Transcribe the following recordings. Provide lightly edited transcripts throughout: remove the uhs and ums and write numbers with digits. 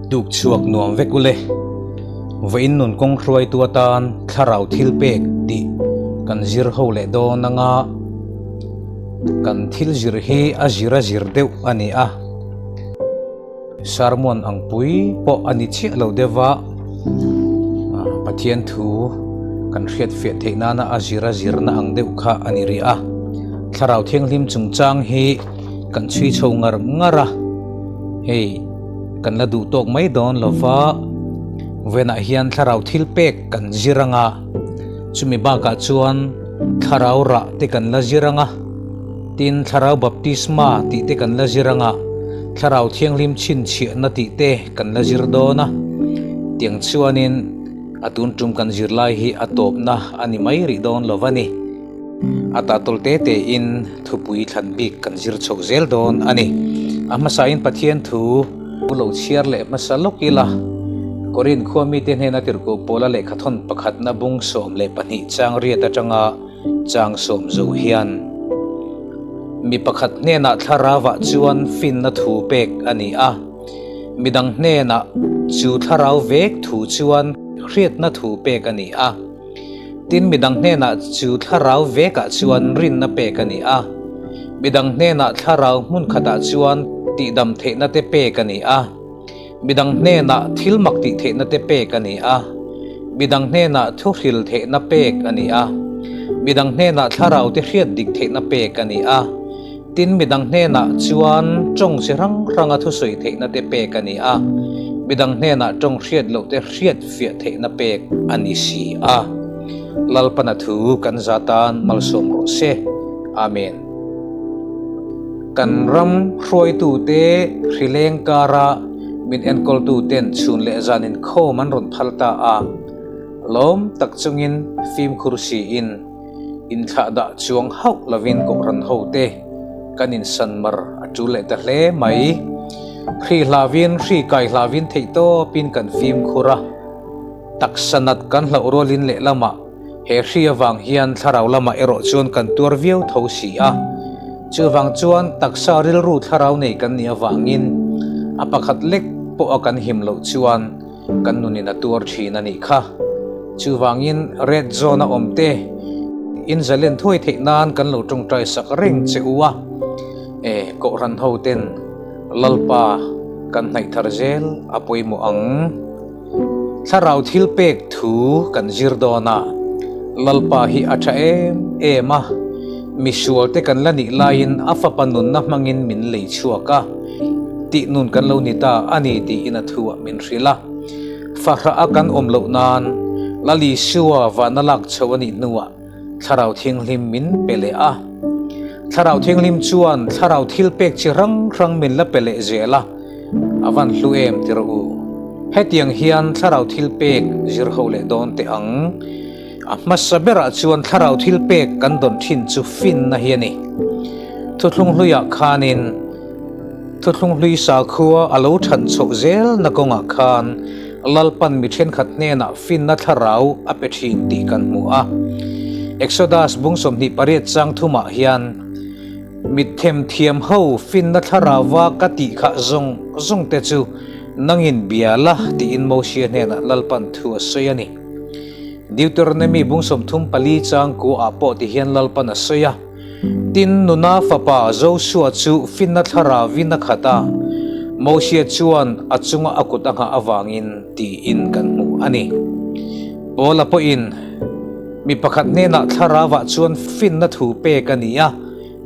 Tuk chhuak nuam vek ule. Vawiin nun kawng hruaitu atan thlarau thil pek tih kan zir ho leh dawn anga kan thil zir hi a zir a zir deuh a ni a. Sermon ang pui pawh a ni chiah lo deuh va, Pathian thu kan hriat fiah theih nana a zir a zirna ang deuh kha a ni rih a. Thlarau Thianghlim chungchang hi kan chhui chho ngar ngar a, hei kan la duh tawk mai dawn lo va, vawiinah hian thlarau thil pek kan zir ang a, chumi bakah chuan thlarau rah te kan la zir ang a. Tin, Thlarau Baptisma tih te kan la zir anga, Thlarau Thianghlim chhinchhiahna tih te kan la zir dawn a. Tiang chuanin a tun tum kan zir lai hi a tawpna a ni mai rih dawn lo va ni. A tahtawl te tein thupui thlan bik kan zir chhoh zel dawn a ni. A hmasain Pathian thu lo chhiar leh hmasa lawk ila, Korin khua mite hnena tirhkoh pawla lehkhathawn pakhatna bung 12 chang riat atanga Chang sawm zo hian mi pakhat hnenah thlarauah chuan finna thu pek a ni a, midang hnenah chu thlarau vek thu chuan hriatna thu pek a ni a, tin midang hnenah chu thlarau vekah chuan rinna pek a ni a, midang hnenah thlarau hmun khatah chuan tihdam theihna te pek a ni a. Midang hnenah thil mak tih theihna te pek a ni a, midang hnenah thuhril theihna pek a ni a, midang hnenah thlarau te hriat dik theihna pek a ni a, tin midang hnenah chuan tawng chi hrang hranga thusawi theihna te pek a ni a, midang hnenah tawng hriat loh te hriat fiah theihna pek a ni si a. Lalpana thu kan za tan malsawm rawh se. Amen. Kan ram hruaitute hrileng kara min enkawltuten chhun leh zan inkhawm an rawn phal ta a, lawm tak chungin fimkhur siin inthlahdah chuang hauh lovin kohhran hote kan insan mar a tul leh ta hle mai. Hri hlavin, hri kai hlavin theihtawpin kan fimkhur a, taksa nat kan hlauh rualin lehlamah, He hri avang hian thlarau lamah erawh chuan kan tuar viau tho si a. Chuvang chuan taksa rilru thlarau nei kan nih avangin a pakhat lek pawh a kan him loh chuan kan nunin a tuar thin a nih kha. Chuvangin red zone a awm te in zalen thuai theih nan kan lo tawngtai sak reng che u a. E Kohhran ho ten Lalpa kan hnaih thar zel a pawimawh ang. Thlarau thil pek thu kan zir dawn a, Lalpa hi a tha em em a, misual te kan la nih laiin a fapa nunna hmangin min lei chhuak a, tih nun kan lo ni ta a ni tiin a thu ah min hrilh a. Fahrah a kan awm loh nan Lal Isua vana lak chho a nih hnuah Thlarau Thianghlim min pe leh a. Thlarau Thianghlim chuan thlarau thil pek chi hrang hrang min la pe leh zel a, a van hlu em ti rawh u. Hetiang hian thlarau thil pek zir ho leh dawn teh ang. A hmasa berah chuan thlarau thil pek kan dawn thin chu finna hi a ni. Thuthlung hluiah khanin Thuthlung hlui sakhua a lo than chhoh zelna kawngah khan Lalpan mi thenkhat hnenah finna thlarau a pe thin tih kan hmu a. Exodus bung 28 chang thumah hian, Mithem thiam ho finna thlarauva ka tih khah zawng zawng te chu nangin bia la tiin Mosia hnenah Lalpan thu a sawi a ni. Deuteronomy bung 34 chang kuaah pawh ti hian Lalpan a sawi a. Tin, Nuna fapa Josua chu finna thlaravin a khat a, Mosia chuan a chunga a kut a nghah avangin tiin kan hmu a ni. Paula pawhin, Mi pakhat hnenah thlarauah chuan finna thu pek a ni a,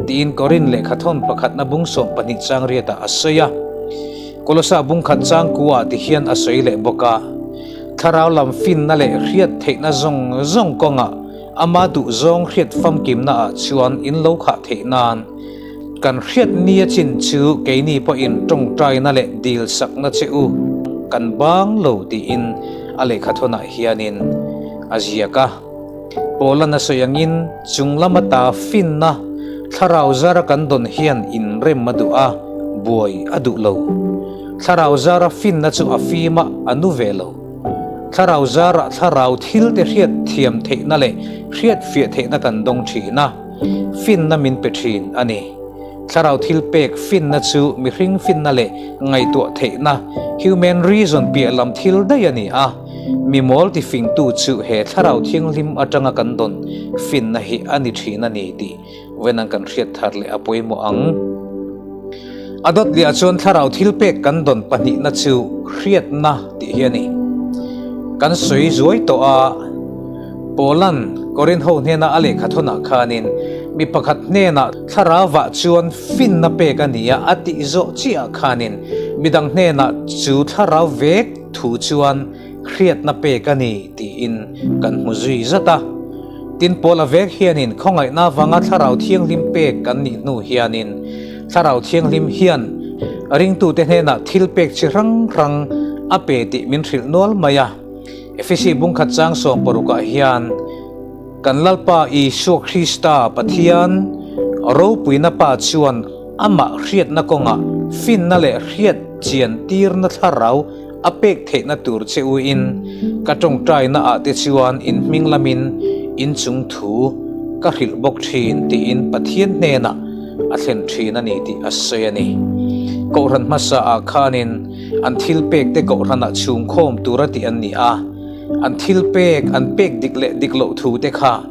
tiin Korin lehkhathawn pakhatna bung 12 chang riatah a sawi a. Kolosa bung khat chang kuaah ti hian a sawi leh bawk a, Thlarau lam finna leh hriat theihna zawng zawng kawngah Ama duhzawng hriat famkimna ah chuan in lo khah theih nan kan hriat nia chin chu keini pawhin tawngtaina leh dil sakna che u kan bang lo tiin a lehkhathawnah hianin a ziak a. Paula sawi angin chung lama ta finna thlarau zara kan dawn hian inrem a duh a, buai a duh lo. Thlarau zara finna chu a fim a, a nu ve lo. Thlarau zarah thlarau thil te hriat thiam theihna leh hriat fiah theihna kan dawng thin a, finna min pe thin a ni. Thlarau thil pek finna chu mihring finna leh ngaihtuah theihna, Human reason piah lam thil daih a ni a, mi mawl tifingtu chu he Thlarau Thianghlim atanga kan dawn finna hi a ni thin a ni tih Vawiin kan hriat thar leh a pawimawh ang. A dawt liah chuan Thlarau thilpek kan dawn pahnihna chu hriatna tih hi a ni. Kan sawi zuai tawh a, Paula'n Korinth ho hnena a lehkha thawnah khanin mi pakhat hnenah Thlarauah chuan finna pek a ni a a tih zawh chiah khanin midang hnenah chu Thlarau vek thu chuan hriatna pek a ni tiin kan hmu zui zat a. Tin, Paula vek hianin khawngaihna avanga Thlarau Thianghlim pek kan nih hnu hianin Thlarau Thianghlim hian ringtute hnenah thil pek chi hrang hrang a pe tih min hrilh nual mai a. Efesi bungkhat chang 16ah hian kan Lalpa Isua Krista Pathian ropuina Pa chuan amah hriatna kawngah finna leh hriat chian tirna thlarau a pek theihna tur che uin ka tawngtaina ah te chuan in hming lamin in chung thu ka hrilh bawk thin tiin Pathian hnenah a thlen thin a ni tih a sawi a ni. Kohhran hmasa ah khanin an thil pek te kohhranah chhungkhawm tura tih an ni a, an thil pek an pek dik leh dik loh thu te kha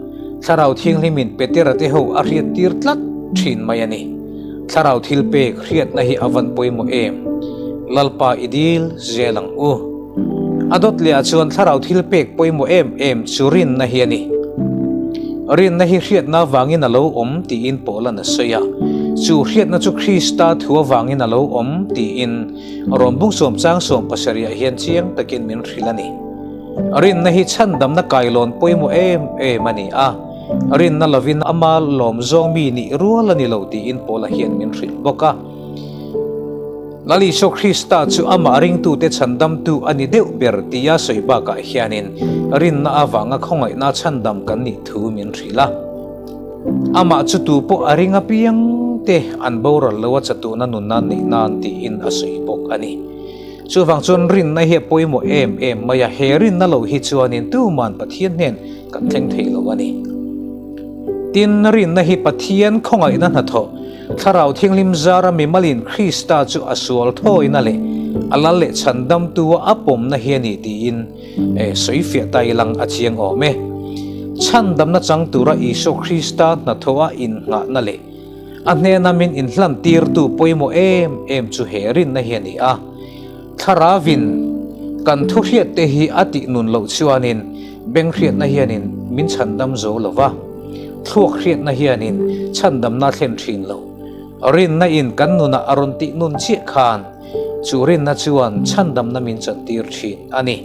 Thlarau Thianghlimin Petera te ho a hriat tir tlat thin mai a ni. Thlarau thil pek hriatna hi a van pawimawh em? Lalpa i dil zel ang u. A dawt leh ah chuan thlarau thil pek pawimawh em em chu rinna hi a ni. Rinna hi hriatna avangin a lo awm tiin Paula'n a sawi a. Chu hriatna chu Krista thu avangin a lo awm tiin Rom bung sawmchang 17 ah hian chiang takin min hrilh a ni. Rinna hi chhandamna kailawn pawimawh em em a ni a. Rinna lovin ama lawm zawng mi nih rual a ni lo tiin Paula hian min hrilh bawk a. Lal Isua Krista chu amah ringtute chhandamtu a ni deuh ber tia sawi bakah hianin rinna avanga khawngaihna chhandam kan nih thu min hrilh a. Amah chu tu pawh a ring apiang te an boral lo a chatuna nunna neih nan tiin a sawi bawk a ni. Chuvang chuan rinna hi a pawimawh em em mai a, he rinna lo hi chuanin tuman Pathian hnen kan thleng thei lo a ni. Tin, rinna hi Pathian khawngaihna hnathawh, Thlarau Thianghlim zara mimalin Krista chu a sual thawina leh a lal leh chhandamtua a pawmna hi a ni tiin sawifiah ta ilang a chiang awm e. Chhandamna chang tura Isua Krista hnathawha innghahna leh a hnena min inhlantirtu pawimawh em em chu he rinna hi a ni a. Thlarauin kan thuhriatte hi a tih nun loh chuanin beng hriatna hianin min chhandam zo lo va, thluak hriatna hianin chhandamna thlen thin lo. Rinna in kan nunah a rawn tih nun chiah khan chu rinna chuan chhandamna min chantir thin a ni.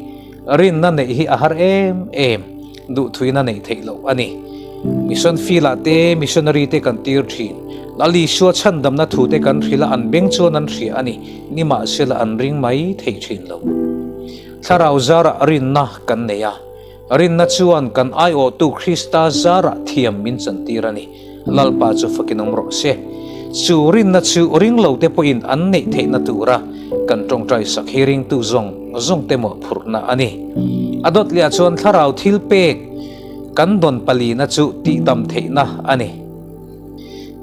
Rinna neih hi a har em em, duhthuina neih theih loh a ni. Mission field ah te missionary te kan tir thin. Lal Isua chhandamna thu te kan hrilh a, an beng chuan an hria a ni. Nimahsela an ring mai thei thin lo. Thlarau zarah rinna kan nei a, rinna chuan kan aiawhtu Krista zarah thiam min chantir a ni. Lalpa chu fakin awm rawh se. Chu rinna chu ringlo te pawhin an neih theihna tura kan tawngtai sak hi ringtu zawng zawng te mawhphurhna a ni. A dawt leh ah chuan thlarau thil pek kan dawn palina chu tihdam theihna a ni.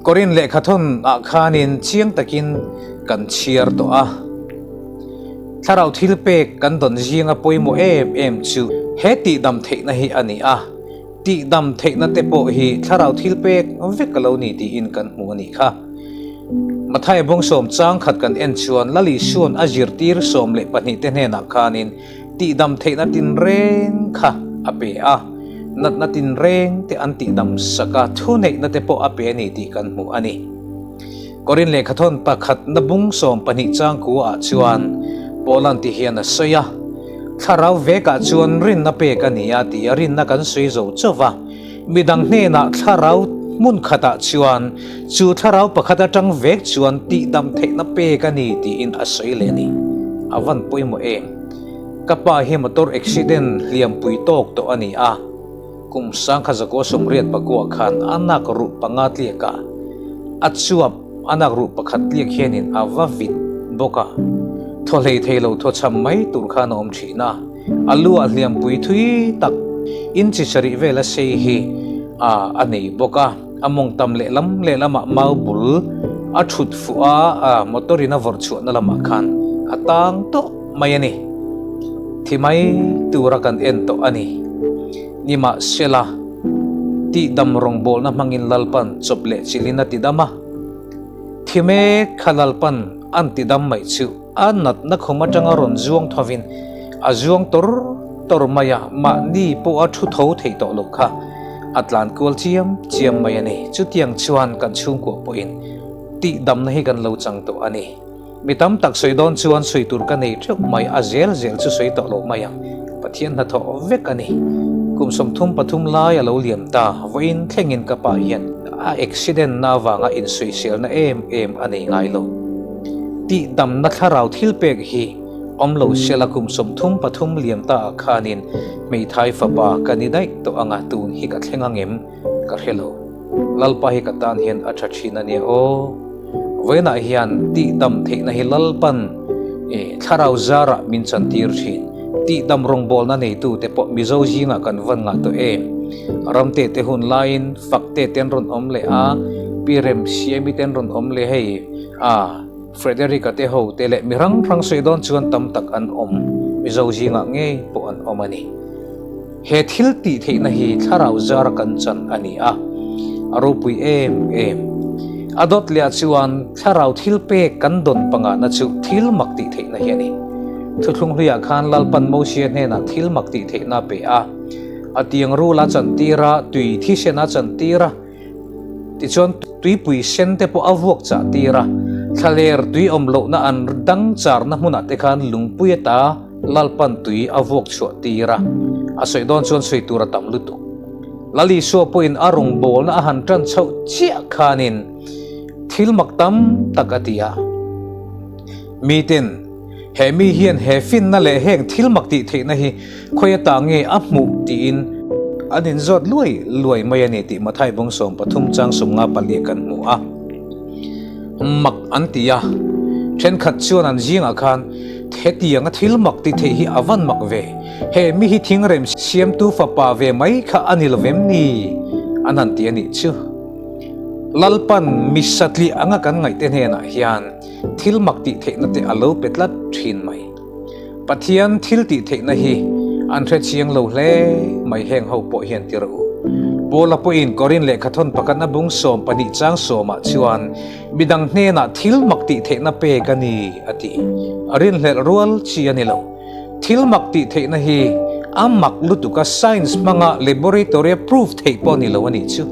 Korin lehkhathawn ah khanin chiang takin kan chhiar tawh a. Thlarau thil pek kan dawn zinga pawimawh em em chu he tihdam theihna hi a ni a. Tihdam theihna te pawh hi thlarau thil pek vek a lo ni tiin kan hmu a nih kha. Mathaia bawng sawm chang khat kan en chuan Lal Isua'n a zirtir 12 te hnenah khanin tihdam theihna tinreng kha a pe a, natna tinreng te an tihdam sak a, thuneihna te pawh a pe a ni tih kan hmu a ni. Korin lehkhathawn pakhatna bung 12 chang kuaah chuan Paula'n ti hian a sawi a, Thlarau vekah chuan rinna pek a ni a ti a, rinna kan sawi zo chauh va, midang hnenah thlarau hmun khatah chuan chu thlarau pakhat atang vek chuan tihdam theihna pek a ni tiin a sawi leh a ni. A van pawimawh em? Ka pa hi motor accident hliampui tawk tawh a ni a. Kum 1989 khan a nak ruh panga tliak a, a chuap a nak ruh pakhat tliak hianin a va vit bawk a, thaw hlei thei lo thaw cham mai tur khan a awm thin a, a lu ah hliampui thui tak inchi sarih vela sei hi a a nei bawk a, a mawng tam lehlam lehlamah mau bul a thut fuh a, motor in a vawrh chhuahna lamah khan a tang tawh. mai a ni. Thi mai tura kan en tawh a ni. Nimahsela, tihdam rawngbawlna hmangin Lalpan chawp leh chilhin a tidam a. Thi mek kha Lalpan an tidam mai chu a natna khum atanga rawn zuang thovin a zuang tawr tawr mai a, mahni pawh a thu tho thei tawh lo kha a tlan kual chiam chiam mai a ni. Chutiang chuan kan chhungkua pawhin tihdamna hi kan lo chang tawh a ni. Mi tam tak sawi dawn chuan sawi tur ka nei theuh mai, a zel zel chu sawi tawh lo mai ang. Pathian hnathawh vek a ni. Kum 33 lai a lo liam ta, vawiin thlengin ka pa hian a accident na avanga insawiselna em em a nei ngai lo. Tihdamna thlarau thil pek hi awm lo sela kum 33 liam ta ah khanin hmeithai fapa ka ni daih tawh anga tun hi ka thleng angem ka hre lo. Lalpa hi ka tan hian a tha thin a nia aw. Vawiinah hian tihdam theihna hi Lalpan thlarau zarah min chantir thin. Tihdam rawngbawlna neitute pawh Mizo zingah kan van ngah tawh em. Ramte te hun laiin Fakte te an rawn awm leh a, Pi Remsiami te an rawn awm leh hei a, Frederick-a te ho te leh mi hrang hrang sawi dawn chuan tam tak an awm, Mizo zingah ngei pawh an awm a ni. He thil tih theihna hi thlarau zara kan chan a ni a, a ropui em em. A dawt leh ah chuan thlarau thil pek kan dawn pangahna chu thil mak tih theihna hi a ni. Thuthlung hluiah khan Lalpan Mosia hnenah thil mak tih theihna a pe a, a tiang rul a chantir a, tui thisen a chantir a, Tichuan tuipui sen te pawh a vuak chah tir a, thlaler tui awm lohna an dang charna hmunah te khan lungpui ata Lalpan tui a vuak chhuah tir a, a sawi dawn chuan sawi tur a tam lutuk. Lal Isua pawhin a rawngbawlna a han tan chhoh chiah khanin thil mak tam tak a ti a. Miten he mi hian he finna leh heng thil mak tih theihna hi Khawi ata nge a hmuh tiin an inzawt luai luai mai a ni tih Mathai bawng 13 chang 54 kan hmu a. Mak an ti a, thenkhat chuan an zingah khan hetianga thil mak ti theih hi a van mak ve, he mi hi thingrem siamtu fapa ve mai kha a ni lovem ni an han ti a nih chu. Lalpan mi satliah anga kan ngaihte hnenah hian thil mak tih theihna te a lo pe tlat thin mai. Pathian thil tih theihna hi an hre chiang lo hle mai heng ho pawh hian ti rawh u. Paula pawhin Korin lehkhathawn pakhatna bung 12 chang sawmah chuan midang hnenah thil mak tih theihna pek a ni a ti. A rinhlelh rual chi a ni lo. Thil mak tih theihna hi a mak lutuk a science hmanga laboratory a proof theih pawh a ni lo a nih chu.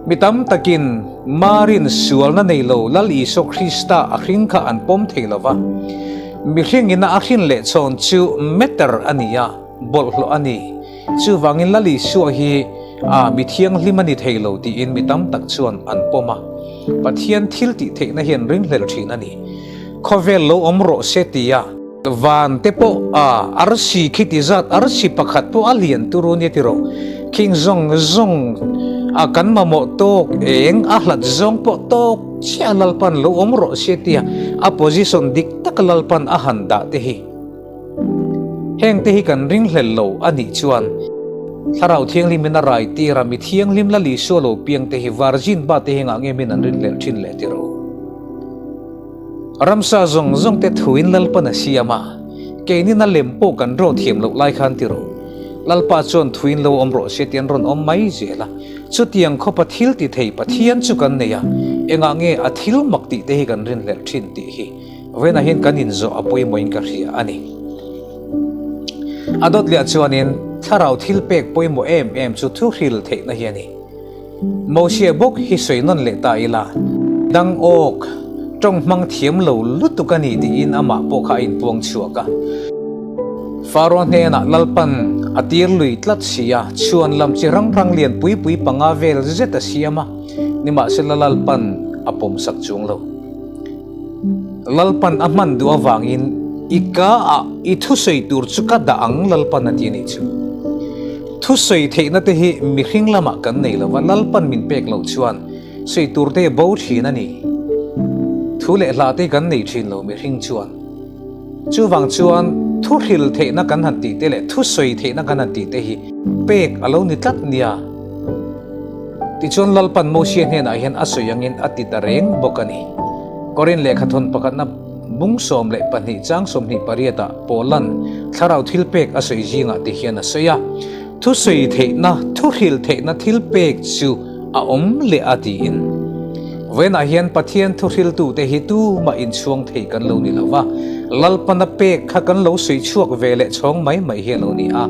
Mi tam takin Marin sualna nei lo Lal Isua Krista a hring kha an pawm thei lo va. Mihringin a hrin leh chhawn chu matter a ni a, bawlhhlawh a ni. Chuvangin Lal Isua hi a mi thianghlim a ni thei lo tiin mi tam tak chuan an pawm a. Pathian thil tih theihna hian ringhlel thin a ni. Khawvel lo awm rawh se tia Van te pawh a arsi khi ti zat arsi pakhat pawh a lian turu nia ti rawh. Khing zawng zawng a kan mamawh tawk eng a hlat zawng pawh tawk chiah Lalpan lo awm rawh se tia a position dik tak Lalpan a han dah te hi. Heng te hi kan ringhlel lo a nih chuan Thlarau Thianghlim in a rai tir a mi thianghlim Lal Isua lo piang te hi virgin ba te hi ngah nge min an rinhlel thin leh ti rawh. Ramsa zawng zawng te thuin Lalpan a siam a, keinin a lem pawh kan draw thiam loh lai khan ti rawh. Lalpa chuan thuin lo awm rawh se ti an rawn awm mai zel a, chutiang khawpa thil ti thei Pathian chu kan nei a, engah nge a thil mak tih te hi kan rinhlelh thin tih hi vawiinah hian kan inzawh a pawimawhin ka hria a ni. A dawt leh chuanin thlarau thil pek pawimawh em em chu thuhril theihna hi a ni. Mosia bawk hi sawi nawn leh ta ila, dang awk, tawng hmang thiam lo lutuk a ni tiin amah pawh kha a inpuang chhuak a. Faro hnenah Lalpan a tir lui tlat si a, chhuan lam chi rang rang lian pui pui panga vel zet a siam a, nimahsela Lalpan a pawmsak chung lo. Lalpan a hman duh avangin i ka ah i thusawi tur chu ka dah ang Lalpan a ti a nih chu. Thusawi theihna te hi mihring lamah kan nei lo va, Lalpan min pek loh chuan sawi tur te hi bo thin a ni. Thu leh hla te hi kan nei thin lo mihring chuan. Chuvang chuan thuhril theihna kan han tih te leh thusawi theihna kan han tih te hi pek a lo ni tlat nia. Tichuan Lalpan Mosia hnenah hian a sawi angin a ti ta reng bawk a ni. Korin lehkhathawn pakhatna. Bung 12 chang 28 ah Paulan thlarau thilpek a sawi zingah ti hian a sawi a, Thusawi theihna, thuhrilh theihna thilpek chu a awm leh a tiin. Vawiinah hian Pathian thuhriltute hi tumah inchhuang thei kan lo ni lo va, Lalpana pek kha kan lo sawi chhuak ve leh chhawng mai mai hi a lo ni a.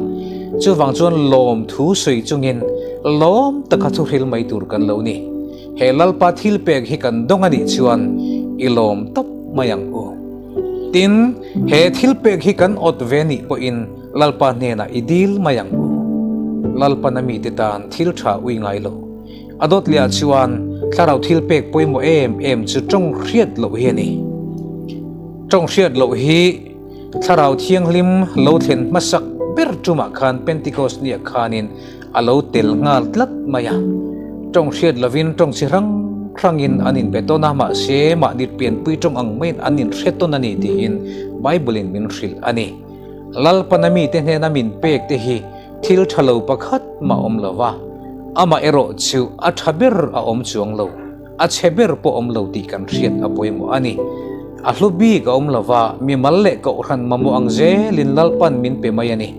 Chuvang chuan lawmthu sawi chungin lawm taka thuhril mai tur kan lo ni. He Lalpa thilpek hi kan dawng a nih chuan i lawm tawp mai ang u. Tin, he thilpek hi kan awt ve nih pawhin Lalpa hnenah i dil mai ang u. Lalpan a mite tan thil tha ui ngai lo. A dawt leh ah chuan thlarau thilpek pawimawh em em chu tawng hriat loh hi a ni. Tawng hriat loh hi Thlarau Thianghlim lo thlen hmasak ber tumah khan Pentecost nia khanin a lo tel nghal tlat mai a. Tawng hriat lovin tawng chi hrang hrangin an inbe tawn a, mahse mahni pianpui tawng ang maiin an inhre tawn a ni tiin Bible-in min hrilh a ni. Lalpana mite hnena min pek te hi thil tha lo pakhat mah awm lo va, amaherawh chu a tha ber a awm chuang lo. A chhe ber pawh awm lo tih kan hriat a pawimawh a ni. A hlu bik a awm lo va, mimal leh kohhran mamawh ang zelin Lalpan min pe mai a ni.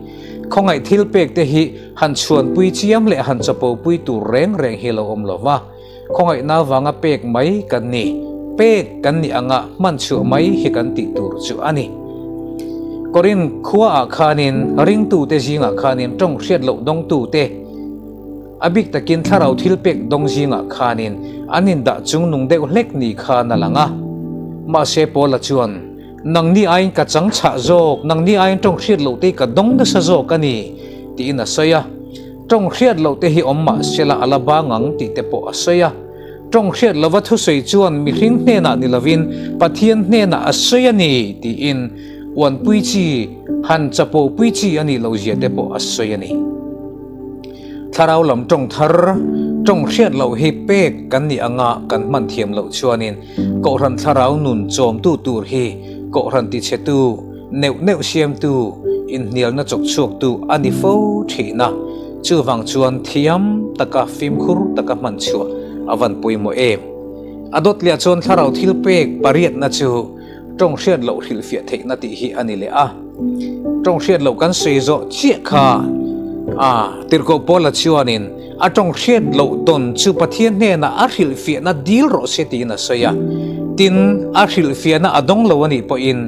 Khawngaih thil pek te hi han chhuanpui chiam leh han chapopui tur reng reng hi lo awm lo va, khawngaihna vanga pek mai kan ni. Pek kan nih anga hman chhuah mai hi kan tih tur chu a ni. Korinth khuaah khanin ringtute zingah khanin tawng hriat loh dawngtute, A bik takin thlarau thil pek dawng zingah khanin an indah chungnung deuh hlek ni khan a lang a. Mahse Paula chuan, Nangni aiin ka chang chhah zawk, nangni aiin tawng hriat loh te hi ka dawng nasa zawk a ni, tiin a sawi a. Tawng hriat loh te hi awm mah sela a la bang ang tih te pawh a sawi a. Tawng hriat lova thusawi chuan mihring hnenah ni lovin Pathian hnenah a sawi a ni, tiin uanpui chi, han chapopui chi a nih lohzia te pawh a sawi a ni. Thlarau lam tawng thar, tawng hriat loh hi pek kan nih anga kan hman thiam loh chuanin Kohhran thlarau nun chawmtu tur hi Kohhran tichhetu, neuh neuh siamtu, inhnialna chawk chhuaktu a ni fo thin a. Chuvang chuan thiam taka fimkhur taka hman chhuah a van pawimawh em. A dawt liah chuan thlarau thil pek pariatna chu tawng hriat loh hrilhfiah theihna tih hi a ni leh a. Tawng hriat loh kan sawi zawh chiah kha a Tirhkoh Paula chuanin a tawng hriat loh dawn chu Pathian hnenah a hrilhfiahna dil rawh se tiin a sawi a. Tin, a hrilhfiahna a dawng lo a nih pawhin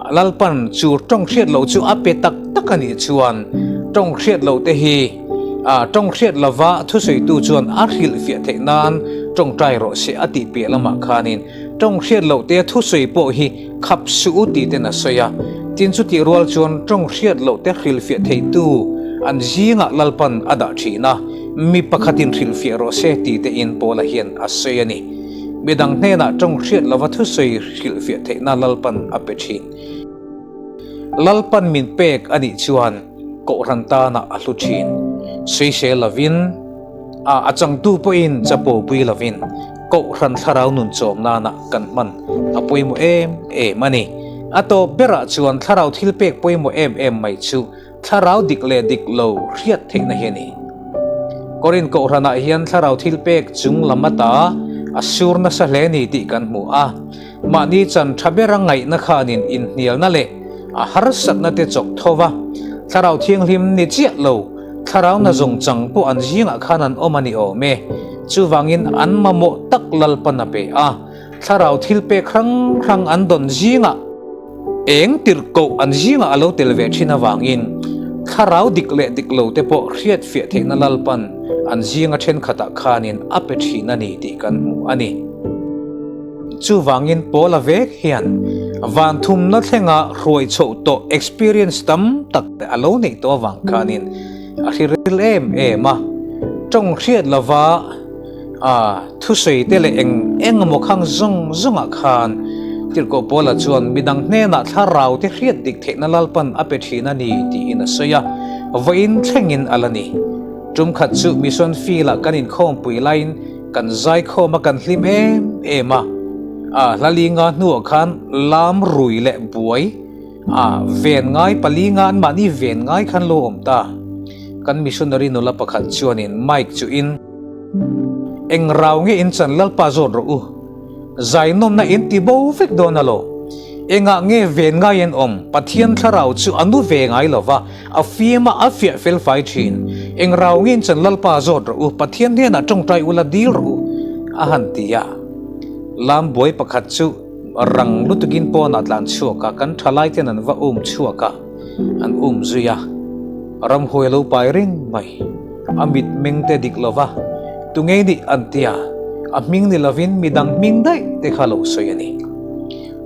Lalpan chu tawng hriat loh chu a pe tak tak a nih chuan tawng hriat loh te hi a tawng hriat lova thusawitu chuan a hrilhfiah theih nan tawngtai rawh se a tih piah lamah khanin Tawng hriat loh te thusawi pawh hi khap suh u tih ten a sawi a, tin chutih rual chuan tawng hriat loh te hrilhfiah theitu an zingah Lalpan a dah thin a, mi pakhatin hrilhfiah rawh se tih te in Paula hian a sawi a ni. Midang hnenah tawng hriat lova thusawi hrilhfiah theihna Lalpan a pe thin. Lalpan min pek a nih chuan Kohhran tanah a hlu thin. Sawisel lovin. A a changtu pawhin chapo pui lovin Kohhran thlarau nun chawm nana kan hman a pawimawh em em a ni. A tawp berah chuan thlarau thil pek pawimawh em em mai chu thlarau dik leh dik lo hriat theihna hi a ni. Korinth Kohhranah hian thlarau thil pek chung lam ata a sur nasa hle ni tih kan hmu a. Mahni chan tha bera ngaihna khanin inhnialna leh a harsatna te chawk tho va, thlarau thianghlim ni chiah lo, thlarau na zawng chang pawh an zingah khan an awm a ni awm e. Chuvangin an mamawh tak Lalpan a pe a, thlarau thil pek hrang hrang an dawn zingah eng tirh koh an zingah a lo tel ve thin avangin thlarau dik leh dik lo te pawh hriatfiah theihna Lalpan an zinga thenkhatah khanin a pe thin a ni tih kan hmu a ni. Chuvangin Paula vek hian van thumna thlenga hruai chhoh tawh experience tam tak a lo neih tawh avang khanin a hriril em em a. Tawng hriat lova thusawi te leh eng eng emaw khang zawng zawngah khan Tirhkoh Paula chuan midang hnenah thlarau te hriat dik theihna Lalpan a pe thin a ni tiin a sawi a, vawiin thlengin a la ni. Tum khat chu mission field-ah kan inkhawmpui laiin Kan zaikhawm a kan hlim em em a, a hla linga hnuah khan lam rui leh buai a ven ngai palinga an mahni ven ngai khan lo awm ta. Kan missionary nula pakhat chuanin mic chu in eng rau nge in chan Lalpa zawt rawh u, zainawmna in ti bo vek dawn a lo. Engah nge ven ngai an awm? Pathian thlarau chu a nu ve ngai lo va, a fim a, a fiah fel fai thin. Eng rau ngin chan Lalpa zawt rawh u, Pathian hnenah tawngtai ula dil rawh u, a han ti a. Lam buai pakhat chu rang lutukin pawnah tlan chhuak a, kan thalai ten an va um chhuak a, an um zui a. Ramhuai a lo pai reng mai. A mit meng te dik lo va, tunge nih an ti a, a hming ni lovin midang hming daih te kha lo sawi a ni.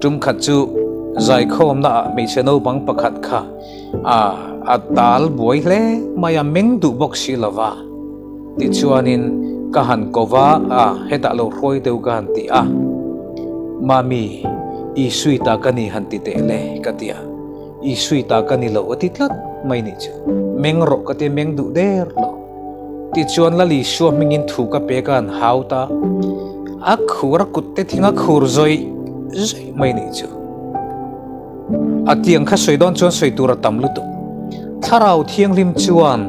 Tum khat chu zaikhawmna ah hmeichhe naupang pakhat kha a a tal buai hle mai a, meng duh bawk si lo va. Tichuanin ka han ko va a, hetah lo hruai deuh ka han ti a, Mami, i sui ta ka ni han ti teh le ka ti a. I sui ta ka ni lo a ti tlat mai nih chu. Meng rawh ka ti meng duh der lo. Tichuan Lal Isua hmingin thu ka pek a an hau ta. A khur a kut te thing a khur zawih zawih mai nih chu. A tiang kha sawi dawn chuan sawi tur a tam lutuk. Thlarau Thianghlim chuan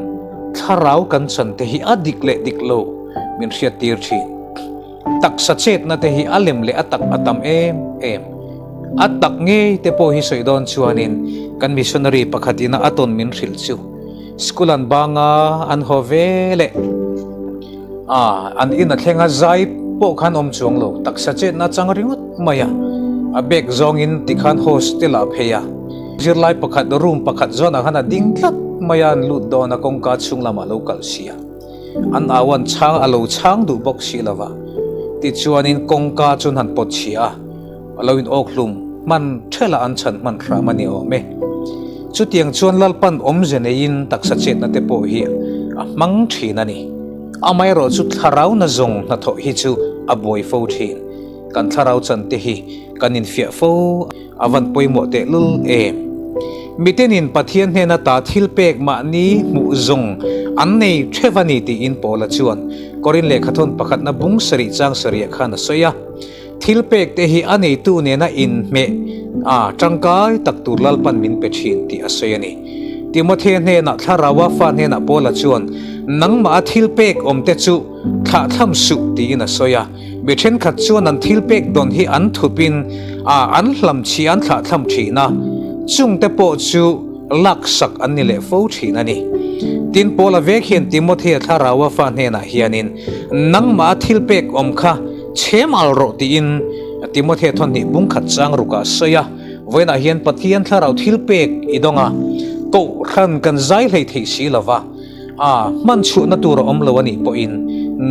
thlarau kan chan te hi a dik leh dik lo min hriat tir thin. Taksa chetna te hi a lem leh a tak a tam em em. A tak ngei te pawh hi sawi dawn chuanin kan missionary pakhatin a tawn min hrilh chu school an bang a, an haw ve leh a, an in a thleng a, zai pawh khan awm chuang lo, taksa chetna a chang ringawt mai a, a bag zawngin tikhan hostel ah phei a, zirlai pakhat room pakhat zawnah khan a ding tlat mai a, an lut dawn a, kawngka chhung lamah a lo kal si a. An au an chhang a lo chhang duh bawk si lo va, tichuanin kawngka chu an han pawt chhia a, a lo in awk hlum hman ṭhela an chhan hman hram a ni awm e. Chutiang chuan Lalpan awmze neiin taksa chetna te pawh hi a hmang ṭhin a ni. Amaherawh chu thlarau na zawng hnathawh hi chu a buai fo ṭhin. Kan thlarau chan te hi kan infiah fo a van pawimawh tehlul em. Mitenin Pathian hnena ta thil pek mahni hmuh zawng an nei theuh a ni tiin Paula chuan Korin lehkhathawn pakhatna bung sarih chang sarih khan a sawi a. Thil pek te hi a neitu nena inhmeh a tangkai tak tur Lalpan min pe thin tih a sawi a ni. Timothea hnenah Thlaraua fa hnenah Paula chuan nangmah a thil pek awm te chu thlahthlam suh tiin a sawi a. Mi thenkhat chuan an thil pek dawn hi an thupin a an hlam chhi an thlahthlam thin a, chungte pawh chu laksak an ni leh fo thin a ni. Tin, Paula vek hian Timothea Thlaraua fa hnenah hianin, Nangmah a thil pek awm kha chhem al rawh tiin Timothea thawhnih bungkhat chang rukah a sawi a. Vawiinah hian Pathian Thlarau thil pek i dawng a, kohhran kan zai hlei thei si lo va. A hman chhuahna tur a awm lo a nih pawhin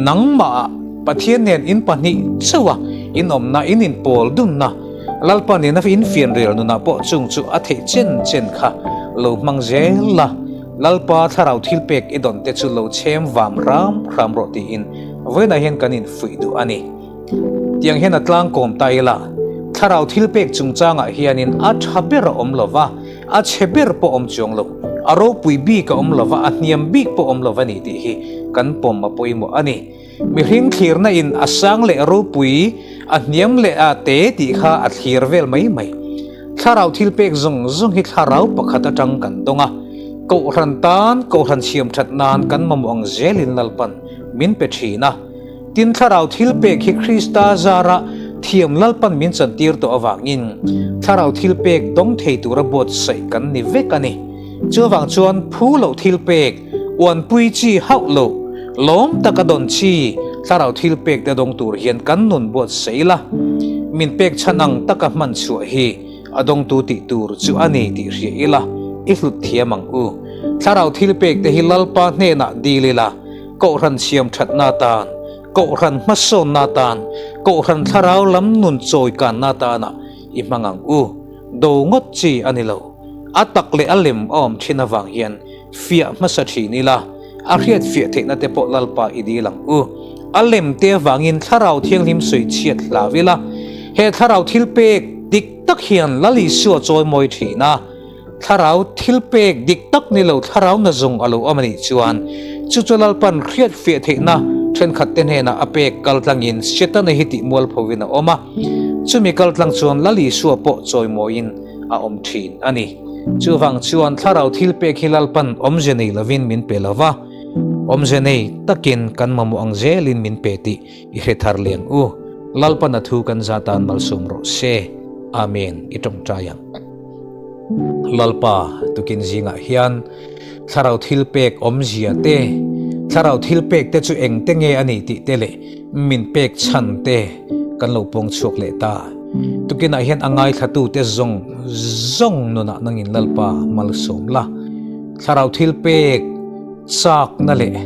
nangmah Pathian nen in pahnih chauha in awmna, in inpawl dunna, Lalpa nena in fianrial nunah pawh chung chu a theih chen chen kha lo hmang zel la, Lalpa thlarau thilpek i dawn te chu lo chhem vam hram hram rawh tiin vawiinah hian kan infuih duh a ni. Tiang hian a tlangkawm ta ila, thlarau thilpek chungchangah hianin a tha ber a awm lo va, A chhe ber pawh awm chuang lo, a ropui bik a awm lo va, a hniam bik pawh awm lo va ni tih hi kan pawm a pawimawh a ni. Mihring thlirna in a sang leh ropui, a hniam leh a te tih kha a thlir vel mai mai. Thlarau thil pek zawng zawng hi thlarau pakhat atang kan dawng a, Kohhran tan, Kohhran siam that nan kan mamawh ang zelin Lalpan min pe thin a. Tin, thlarau thil pek hi Krista zara thiam Lalpan min chantir tawh avangin thlarau thil pek dawng thei tura buatsaih kan ni vek a ni. Chuvang chuan phu loh thil pek, uanpui chi hauh loh, lawm taka dawn chi thlarau thil pek te dawng tur hian kan nun buatsaih ila, min pek chhan ang taka hman chhuah hi a dawngtu tih tur chu a ni tih hria ila, i hlut thiam ang u. Thlarau thil pek te hi Lalpa hnenah dil ila, Kohhran siam thatna atan, Kohhran hmasawnna atan, Kohhran thlarau lam nun chawikanna atana i hmang ang u. Do ngawt chi a ni lo. A tak leh a lem a awm thin avang hian fiah hmasa thin ila, a hriat fiah theihna te pawh Lalpa i dil ang u. A lem te avangin thlarau thianghlim sawi chhiat hlau ila, he thlarau thil pek dik tak hian Lal Isua chawimawi thin a, Thlarau thil pek dik tak ni lo thlarau na zawng a lo awm a nih chuan chu chu Lalpan hriat fiah theihna thenkhat te hnenah a pek kal tlangin Setana hi tih mualphovin a awm a, chumi kal tlang chuan Lal Isua pawh chawimawiin a awm thin a ni. Chuvang chuan thlarau thil pek hi Lalpan awmze nei lovin min pe lo va, awmze nei takin kan mamawh ang zelin min pe tih i hre thar leng u. Lalpan a thu kan zah tan malsawm rawh se. Amen. I tawngtai ang. Lalpa tukin zingah hian thlarau thil pek awmzia te, thlarau thil pek te chu eng te nge a nih tih te leh min pek chhan te kan lo pawng chhuak leh ta. Tukinah hian a ngaithlatute zawng zawng nunah nangin Lalpa malsawm la. Thlarau thil pek chakna leh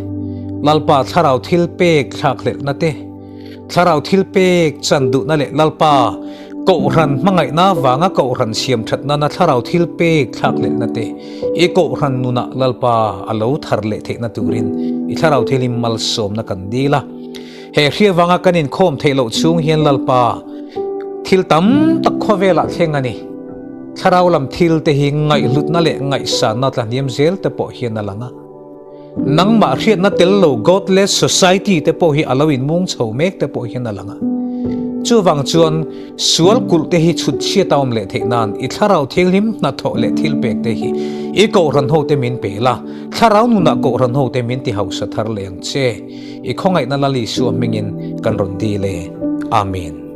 Lalpa thlarau thil pek thlakhlelhna te, Thlarau thil pek chan duhna leh Lalpa Kohhran hmangaihna vanga Kohhran siam that nana thlarau thil pek thlakhlelhna te i Kohhran nunah Lalpa a lo thar leh theihna turin i thlarau thil hi malsawmna kan dil a. He hria vanga kan inkhawm theih loh chhung hian Lalpa thil tam tak khawvelah thleng a ni. Thlarau lam thil te hi ngaihhlutna leh ngaihsanna tlahniam zel te pawh hian a lang a. Nangmah hriatna tel lo Godless society te pawh hi a lo inmung chho mek te pawh hian a lang a. Chuvang chuan sual kulh te hi chhut chhiat a awm leh theih nan i thlarau thianghlim hnathawh leh thilpek te hi i kohhran ho te min pe la, thlarau nunah kohhran ho te min ti hausa thar leh ang che. I khawngaihna Lal Isua hmingin kan rawn dil e. Amen.